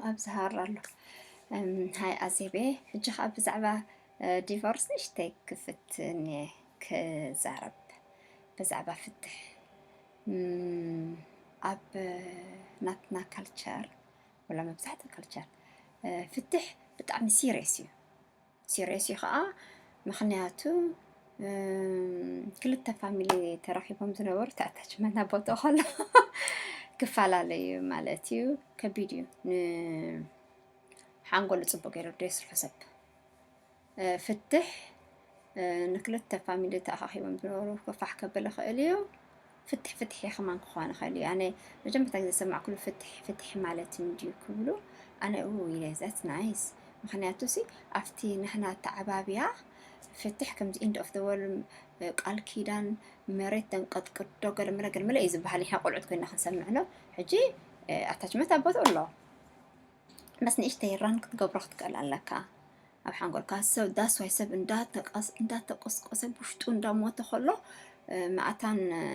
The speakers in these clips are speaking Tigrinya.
ኣብዚ ሃር ኣሎ። እም፣ ሃይ ኣዜቤ፣ ሕጂ ኸዓ ብዛዕባ፣ እ፣ ዲቮርስ ንእሽተይ ክፍትን እየ ክዛረብ። ብዛዕባ ፍትሕ። እም፣ ኣብ ናትና ካልቸር፣ ወላ መብዛሕትኡ ካልቸር፣ እ፣ ፍትሕ ብጣዕሚ ሲሪየስ እዩ። ሲሪየስ እዩ ኸዓ፣ ምኽንያቱ፣ እም፣ ክልተ ፋሚሊ ተራኺቦም ዝነበሩ፣ እቲ ኣታችመንት ኣብ ቦትኡ ከሎ ክፈላለዩ ማለት እዩ። ከቢድ እዩ። ንሓንጎሉ ጽቡቅ ገይሩ ዶ የስርሖ ሰብ? እ፣ ፍትሕ፣ እ፣ ንክልተ ፋሚሊ ተኣኻኺቦም ዝነበሩ ክፋሕ ከብል ይኽእል እዩ። ፍትሕ፣ ፍትሕ ከማን ክኾን ይኽእል እዩ። ኣነ መጀመርታ ግዜ ዝሰማዕኩሉ ፍትሕ፣ ፍትሕ ማለት እንድዩ ክብሉ፣ ኣነ፣ ኡ፣ ኢለ፣ that's nice። ምኽንያቱ ሲ፣ ኣብቲ ንሕና ኣተዓባብያ ፍትሕ ከምዚ end of the world፣ እ፣ ቃል ኪዳን፣ መሬት ተንቀጥቅጦ፣ ገለመለ፣ ገለመለ እዩ ዝበሃል። ንሕና ቆልዑት ኮይና ክንሰምዕ ነው። ሕጂ፣ እ፣ ኣታችመንት ኣብ ቦትኡ ኣሎ። በስ ንእሽተይ ራን ክትገብሮ ክትክእል ኣለካ ኣብ ሓንጎልካ። ሰብ፣ that's why ሰብ እንዳተቀስ-፣ እንዳተቆስቆሰ፣ ውሽጡ እንዳሞተ ከሎ፣ እ፣ መኣታን፣ እ፣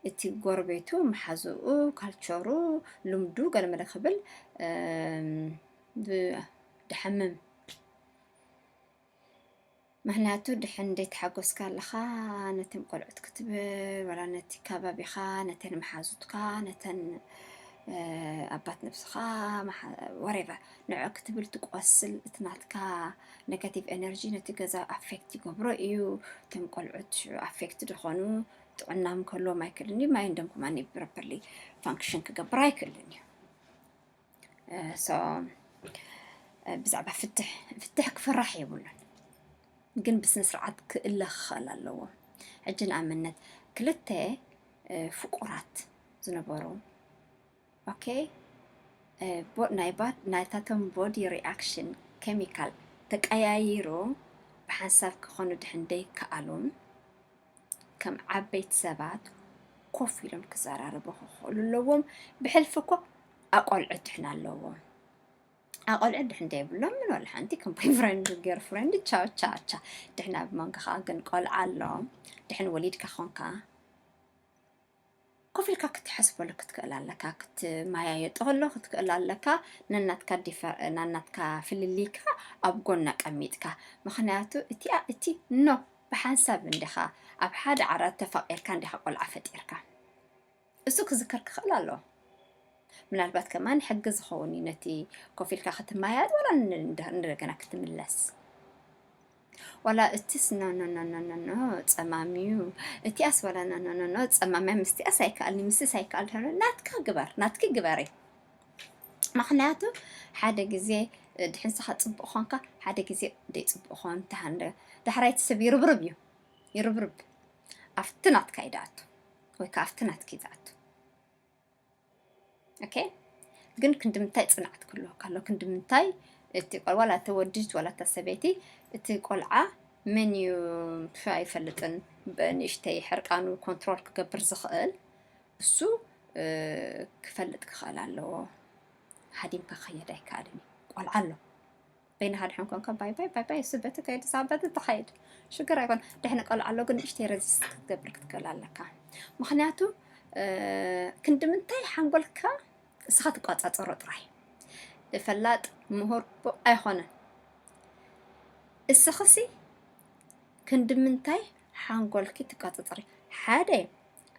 እቲ ጎረቤቱ፣ መሓዝኡ፣ ካልቸሩ፣ ልምዱ፣ ገለመለ ክብል፣ እም፣ ብ-፣ ድሓምም። ምኽንያቱ ድሕን ዘይተሓጎስካ ኣለኻ፣ ነቶም ቆልዑት ክትብል፣ ወላ ነቲ ከባቢኻ፣ ነተን መሓዙትካ፣ ነተን፣ እ፣ ኣባት ነብስኻ፣ መሓ-፣ whatever፣ ንዕኡ ክትብል ትቆስል፣ እቲ ናትካ ኔጋቲቭ ኤነርጂ ነቲ ገዛ ኣፌክት ይገብሮ እዩ። እቶም ቆልዑት ሽዑ ኣፌክት ዝኾኑ፣ ጥዕናም ክህልዎም ኣይክእልን እዩ። ማይንዶም ከማን ፕሮፐርሊ ፋንክሽን ክገብር ኣይክእልን እዩ። እ፣ so፣ እ፣ ብዛዕባ ፍትሕ፣ ፍትሕ ክፍራሕ የብሉን፣ ግን ብስነ ስርዓት ክእለ ክኽእል ኣለዎ። ሕጂ ንኣብነት ክልተ፣ እ፣ ፍቁራት ዝነበሩ፣ ኦኬ፣ እ፣ ቦ-፣ ናይ ባ-፣ ናይታቶም ቦዲ ሪኣክሽን ኬሚካል ተቀያይሩ ብሓንሳብ ክኾኑ ድሕን ደይከኣሉን፣ ከም ዓበይቲ ሰባት ኮፍ ኢሎም ክዘራረቡ ክኽእሉ ኣለዎም። ብሕልፊ እኮ ኣቆልዑት ድሕን ኣለዎም። ኣቆልዑት ድሕን ዘይብሎም ምን ወላ ሓንቲ ከም ቦይፍሬንድ ገርፍሬንድ ቻው ቻ ቻ ድሕን ኣብ መንጎኻ ግን ቆልዓ ኣሎ። ድሕን ወሊድካ ኾንካ ኮፍ ኢልካ ክትሓስበሉ ክትክእል ኣለካ፣ ክትመያየጠሉ ክትክእል ኣለካ። ነናትካ ዲፈ-፣ ነናትካ ፍልልይካ ኣብ ጎና ቀሚጥካ። ምኽንያቱ እቲኣ፣ እቲ ኖ ብሓንሳብ እንዲኻ ኣብ ሓደ ዓራት ተፋቒርካ እንዲኻ ቆልዓ ፈጢርካ። እሱ ክዝከር ክኽእል ኣለዎ። ምናልባት ከማን ሕጊ ዝኸውን እዩ ነቲ ኮፍ ኢልካ ክትመያየጥ ወላ ን-፣ እንደ-፣ እንደገና ክትምለስ። ዋላ እቲስ ኖ፣ ኖ፣ ኖ፣ ኖ፣ ኖ፣ ኖ፣ ጸማም እዩ። እቲኣስ ዋላ ኖ፣ ኖ፣ ኖ፣ ኖ፣ ጸማም እያ፣ ምስቲኣስ ኣይከኣልኒ፣ ምስቲስ ኣይከኣል ተብሎ፣ ናትካ ግበር፣ ናትኪ ግበሪ። ምኽንያቱ ሓደ ግዜ፣ እ፣ ድሕንስኻ ጽቡቕ ኾንካ፣ ሓደ ግዜ ደይ ጽቡቕ ኾን ተሃንደ። ዳሕራይ እቲ ሰብ ይርብርብ እዩ፣ ይርብርብ። ኣብቲ ናትካ እዩ ዝኣቱ፣ ወይ ከኣ ኣብቲ ናትኪ እዩ ዝኣቱ። ኦኬ? ግን ክንዲ ምንታይ ጽንዓት ክህልወካ ኣሎ? ክንዲ ምንታይ እቲ ቆል-፣ ዋላ እተ ወዲ ዋላ እታ ሰበይቲ፣ እቲ ቆልዓ መን እዩ ፍ-፣ ኣይፈልጥን፣ ብንእሽተይ ሕርቃኑ ኮንትሮል ክገብር ዝኽእል፣ እሱ፣ እ፣ ክፈልጥ ክኽእል ኣለዎ። ሃዲምካ ክኸየድ ኣይከኣልን እዩ። ቆልዓ ኣሎ። በይንኻ ድሕን ኮንካ ባይ ባይ፣ ባይ ባይ፣ እሱ በቲ ከይድ፣ እሳ በቲ ትኸይድ። ሽግር ኣይኮን። ድሕን ቆልዓ ኣሎ፣ ግን ንእሽተይ ረዚስት ክትገብር ክትክእል ኣለካ። ምኽንያቱ፣ እ፣ ክንዲ ምንታይ ሓንጎልካ እስኻ ትቋጻጸሮ ጥራይ። ፈላጥ ምሁር ቡቕ ኣይኾነን። እስኽሲ ክንዲ ምንታይ ሓንጎልኪ ትቋጻጸሪ። ሓደ፣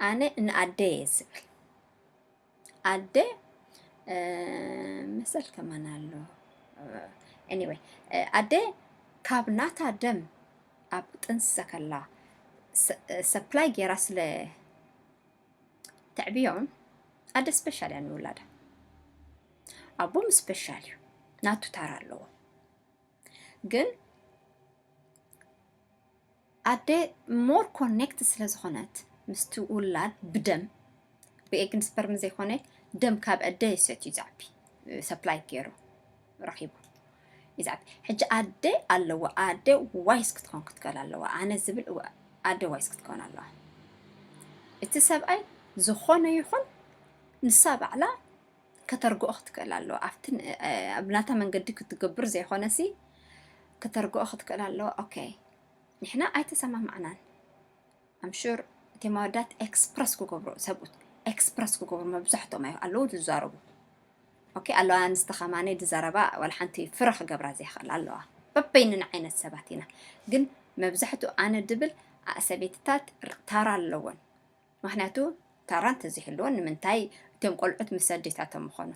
ኣነ ንኣደየ ዝብል። ኣደ፣ እ፣ መሰል ከማን ኣሎ። ኤኒወይ፣ እ፣ ኣደ ካብ ናታ ደም ኣብ ጥንሲ ከላ ሰ-፣ ሰፕላይ ጌራ ስለ ተዕብዮም፣ ኣደ ስፔሻል እያ ንውላዳ። ኣቦም ስፔሻል እዩ፣ ናቱ ታራ ኣለዎ። ግን ኣደ ሞር ኮኔክት ስለ ዝኾነት ምስቲ ውላድ ብደም፣ ብኤግን ስፐርም ዘይኮነ፣ ደም ካብ ኣደ ይሰትዩ ዝዓቢ፣ ሰፕላይ ገይሩ ረኺቡ ይዝዓቢ። ሕጂ ኣደ ኣለዎ፣ ኣደ ዋይስ ክትኮን ክትክእል ኣለዋ። ኣነ ዝብል እወ፣ ኣደ ዋይስ ክትኮን ኣለዋ። እቲ ሰብኣይ ዝኾነ ይኹን ንሳ ባዕላ ከተርግኦ ክትክእል ኣለዋ። ኣብቲ ን-፣ እ፣ ኣብ ናታ መንገዲ ክትገብር ዘይኮነሲ ከተርግኦ ክትክእል ኣለዋ። ኦኬ፣ ንሕና ኣይተሰማማዕናን። ኣም ሹር እቶም ኣወዳት ኤክስፕረስ ክገብሩ፣ ሰብኡት ኤክስፕረስ ክገብሩ መብዛሕትኦም ኣይ-፣ ኣለዉ ዝዛረቡ። ኦኬ ኣለዋ ኣንስቲ ከማነይ ድዘረባ ዋላ ሓንቲ ፍረ ክገብራ ዘይኽእል ኣለዋ። በበይንና ዓይነት ሰባት ኢና። ግን መብዛሕትኡ ኣነ ድብል ኣሰበይትታት ታራ ኣለወን። ምክንያቱ ታራ እንተዘይህልወን ንምንታይ እቶም ቆልዑት ምስ ኣዴታቶም ምኾኑ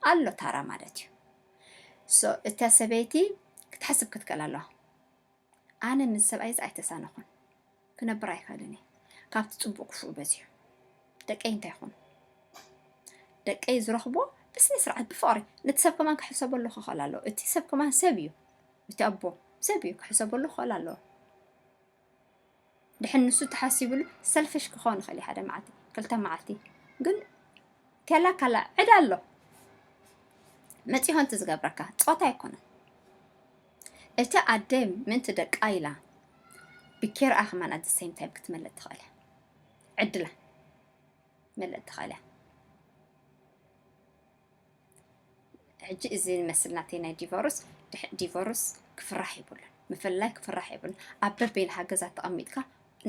ኣሎ ታራ ማለት እዩ። So እታ ሰበይቲ ክትሓስብ ክትክእል ኣለዋ። ኣነ ምስ ሰብኣይ እዚ ኣይተሳነኹን ክነብር ኣይኽእልን እየ። ካብቲ ፅቡቅ ክፉእ በዚሑ ደቀይ እንታይ ይኹን ደቀይ ዝረኽቦ ብስነ ስርዓት ብፍቕሪ ነቲ ሰብ ከማን ክሕሰበሉ ክኽእል ኣለዎ። እቲ ሰብ ከማን ሰብ እዩ። እቲ ኣቦ ሰብ እዩ ክሕሰበሉ ክኽእል ኣለዎ። ድሕን ንሱ ተሓሲብሉ ሰልፍሽ ክኸውን ይኽእል እዩ ሓደ መዓልቲ ክልተ መዓልቲ ግን ከላ ካላ ዕዳ ኣሎ መፂሆ እንት ዝገብረካ ፀወታ ኣይኮነን። እቲ ኣደ ምእንቲ ደቃ ኢላ ብኬርኣ ከማን ኣት ሰይም ታይም ክትመለጥ ትኽእል እያ። ዕድላ መለጥ ትኽእል እያ። ሕጂ እዚ ይመስል ናተይ ናይ ዲቮርስ። ድሕ- ዲቮርስ ክፍራሕ ይብሉን ምፍላይ ክፍራሕ ይብሉን። ኣብ በበይንኻ ገዛ ተቐሚጥካ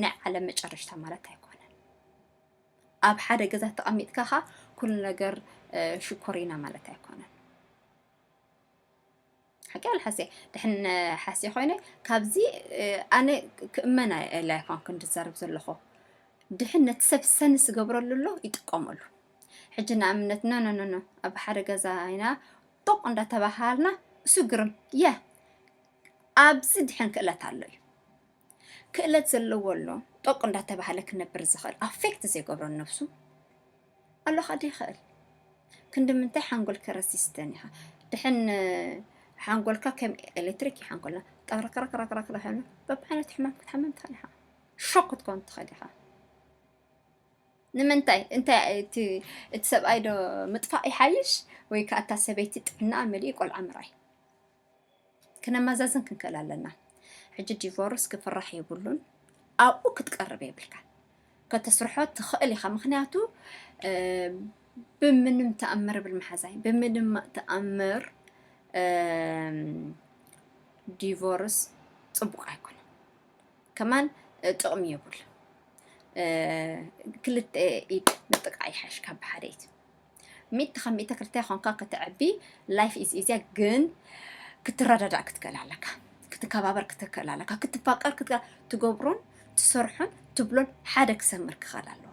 ናይ ዓለም መጨረሽታ ማለት ኣይኮነን። ኣብ ሓደ ገዛ ተቐሚጥካ ኻ ኩሉ ነገር እ፣ ሽኮሪና ማለት ኣይኮነን። ሓቂ ኣልሓሴ ድሕን ሓሴ ኮይነ ካብዚ እ፣ ኣነ ክእመን ኣይኮንኩን ድዛረብ ዘለኹ። ድሕን ነቲ ሰብ ሰንስ ዝገብረሉ ኣሎ ይጥቀመሉ። ሕጂ ንኣብነት ኖ ኖ ኖ ኖ ኣብ ሓደ ገዛ ኢና ጦቕ እንዳተባሃልና እሱ ግርም የ ኣብዚ ድሕን ክእለት ኣሎ እዩ። ክእለት ዘለዎ ኣሎ ጦቕ እንዳተባሃለ ክነብር ዝኽእል ኣፌክት ዘይገብሮ ነብሱ ኣሎ ኸዲ ይኽእል። ክንዲ ምንታይ ሓንጎልከ ረሲስተን ኢኻ ድሕን ሓንጎልካ ከም ኤሌክትሪክ እዩ ሓንጎልና ጠቅረክረክረክረክረ ኮይኑ በብዓይነት ሕማም ክትሓመም ትኽእል ኢኻ። ሾክ ክትኮን ትኽእል ኢኻ። ንምንታይ እንታይ እቲ እቲ ሰብኣይ ዶ ምጥፋእ ይሓይሽ ወይ ከዓ እታ ሰበይቲ ጥዕና መሊኡ ቆልዓ ምርኣይ? ክነመዛዝን ክንክእል ኣለና። ሕጂ ዲቮርስ ክፍራሕ የብሉን። ኣብኡ ክትቀርብ የብልካ ከተስርሖ ትኽእል ኢኻ። ምክንያቱ እ፣ ብምንም ተኣምር ብል መሓዛይ ብምንም ተኣምር እ፣ ዲቮርስ ፅቡቅ ኣይኮነን። ከማን እ፣ ጥቕሚ የብሉ። እ፣ ክልተ ኢድ ምጥቃዕ ይሓሽ ካብ ብሓደ ኢድ። ሚእቲ ካብ ሚእቲ ክልተ ኾንካ ከተዕቢ ላይፍ ኢዝ ኢዚያ ግን ክትረዳዳእ ክትክእል ኣለካ። ክትከባበር ክትክእል ኣለካ። ክትፋቀር ክትክእል ትገብሮን ትሰርሖን ትብሎን ሓደ ክሰምር ክኽእል ኣለዎ።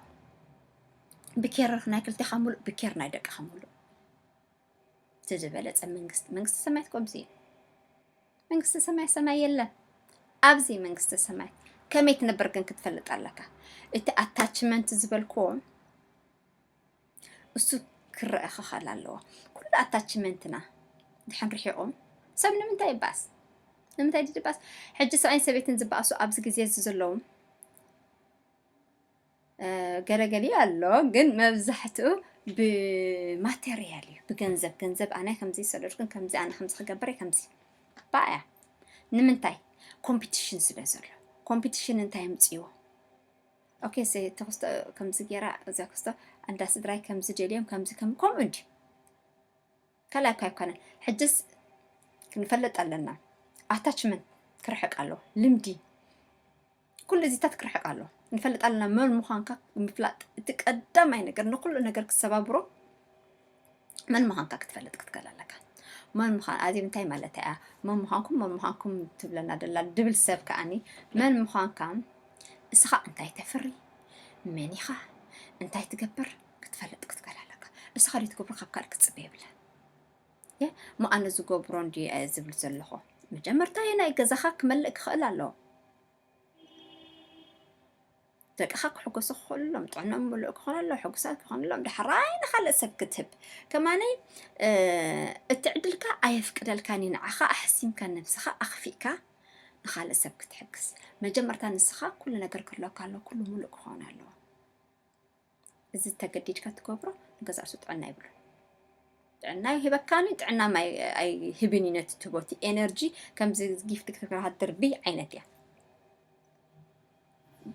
ብኬር ናይ ክልቴኻ ሙሉእ ብኬር ናይ ደቅኻ ሙሉእ። እቲ ዝበለፀ መንግስቲ መንግስቲ ሰማያት ከምዚ እዩ። መንግስቲ ሰማይ ሰማይ የለን። ኣብዚ መንግስቲ ሰማይ ከመይ ትነብር ግን ክትፈልጥ ኣለካ። እቲ ኣታችመንት ዝበልክዎ እሱ ክረአ ክኽእል ኣለዎ። ኩሉ ኣታችመንትና ድሕን ርሒቑ ሰብ ንምንታይ ይባኣስ? ንምንታይ ድዩ ድባኣስ? ሕጂ ሰብኣይን ሰበይትን ዝበኣሱ ኣብዚ ግዜ እዚ ዘለዉ ገለገሊ ኣሎ ግን መብዛሕትኡ ብማቴርያል እዩ ብገንዘብ ገንዘብ ኣነ ከምዚ ሰደድኩን ከምዚ ኣነ ከምዚ ክገብር ከምዚ ባያ ንምንታይ ኮምፒቲሽን ስለ ዘሎ ኮምፒቲሽን እንታይ ኣምፅዎ ኦኬ ተክስቶ ከምዚ ገይራ እዛ ክስቶ እንዳ ስድራይ ከምዚ ደልዮም ከምዚ ከም ከምኡ እንዲ ካልኣይ እኳ ኣይኮነን ሕጅስ ክንፈልጥ ኣለና ኣታችመንት ክርሕቅ ኣሎ ልምዲ ኩሉ እዚታት ክርሕቅ ኣሎ ንፈልጥ ኣለና መን ምዃንካ ምፍላጥ እቲ ቀዳማይ ነገር ንኩሉ ነገር ክሰባብሮ መን ምዃንካ ክትፈልጥ ክትክእል ኣለካ መን ምዃን ኣዚ እንታይ ማለት እያ መን ምዃንኩም መን ምዃንኩም ትብለና ደላ ድብል ሰብ ከኣኒ መን ምዃንካ እስኻ እንታይ ተፍሪ መን ኢኻ እንታይ ትገብር ክትፈልጥ ክትክእል ኣለካ እስኻ ዶ ትገብሮ ካብ ካልእ ክትፅበ የብለን እሞ ኣነ ዝገብሮ እንዲ ዝብል ዘለኹ መጀመርታ ናይ ገዛኻ ክመልእ ክኽእል ኣለዎ ደቅኻ ክሕጎሱ ክኽእሉሎም ጥዕኖም ምሉእ ክኾነሎም ሕጉሳት ክኾኑሎም ዳሕራይ ንኻልእ ሰብ ክትህብ ከማነይ እቲ ዕድልካ ኣየፍቅደልካን እዩ ንዓኻ ኣሕሲምካ ነብስኻ ኣኽፊእካ ንኻልእ ሰብ ክትሕግዝ መጀመርታ ንስኻ ኩሉ ነገር ክህልወካ ኣለዎ ኩሉ ሙሉእ ክኾን ኣለዎ እዚ ተገዲድካ ትገብሮ ንገዛእሱ ጥዕና ይብሉ ጥዕና ይህበካን ጥዕና ኣይህብን እዩ ነቲ ትቦቲ ኤነርጂ ከምዚ ጊፍት ክትሃድር ብይ ዓይነት እያ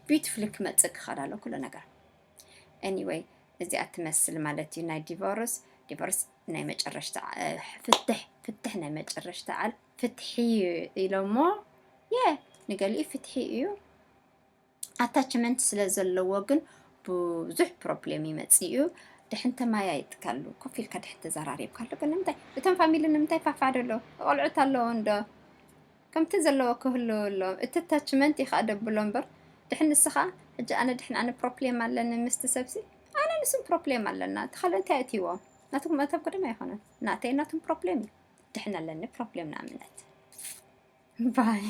ቢዩቲፉሊ ክመፅእ ክኽእል ኣሎ ኩሉ ነገር anyway እዚኣ ትመስል ማለት እዩ ናይ ዲቮርስ ዲቮርስ ናይ መጨረሽታ ፍትሕ ፍትሕ ናይ መጨረሽታ ዓል ፍትሒ ኢሎሞ የ ንገሊኡ ፍትሒ እዩ ኣታችመንት ስለ ዘለዎ ግን ብዙሕ ፕሮብሌም ይመፅእ እዩ ድሕን ተማያይጥካሉ፣ ኮፍ ኢልካ ድሕን ተዘራሪብካሉ፣ ግን ንምንታይ እቶም ፋሚሊ ንምንታይ ፋፋ ደሎ ቆልዑት ኣለዎ እንዶ ከምቲ ዘለዎ ክህሉ ኣሎ። እቲ ታችመንት እዩ ከዓ ደብሎ እምበር ድሕን ንስኻ ሕጂ ኣነ ድሕን ኣነ ፕሮብሌም ኣለኒ ምስቲ ሰብሲ ኣነ ንስም ፕሮብሌም ኣለና። እቲ ካልእ እንታይ እትይዎ ናትኩም መተብ ቅድም ኣይኮነን ናተይ ናቱም ፕሮብሌም እዩ። ድሕን ኣለኒ ፕሮብሌም ንኣምነት ባይ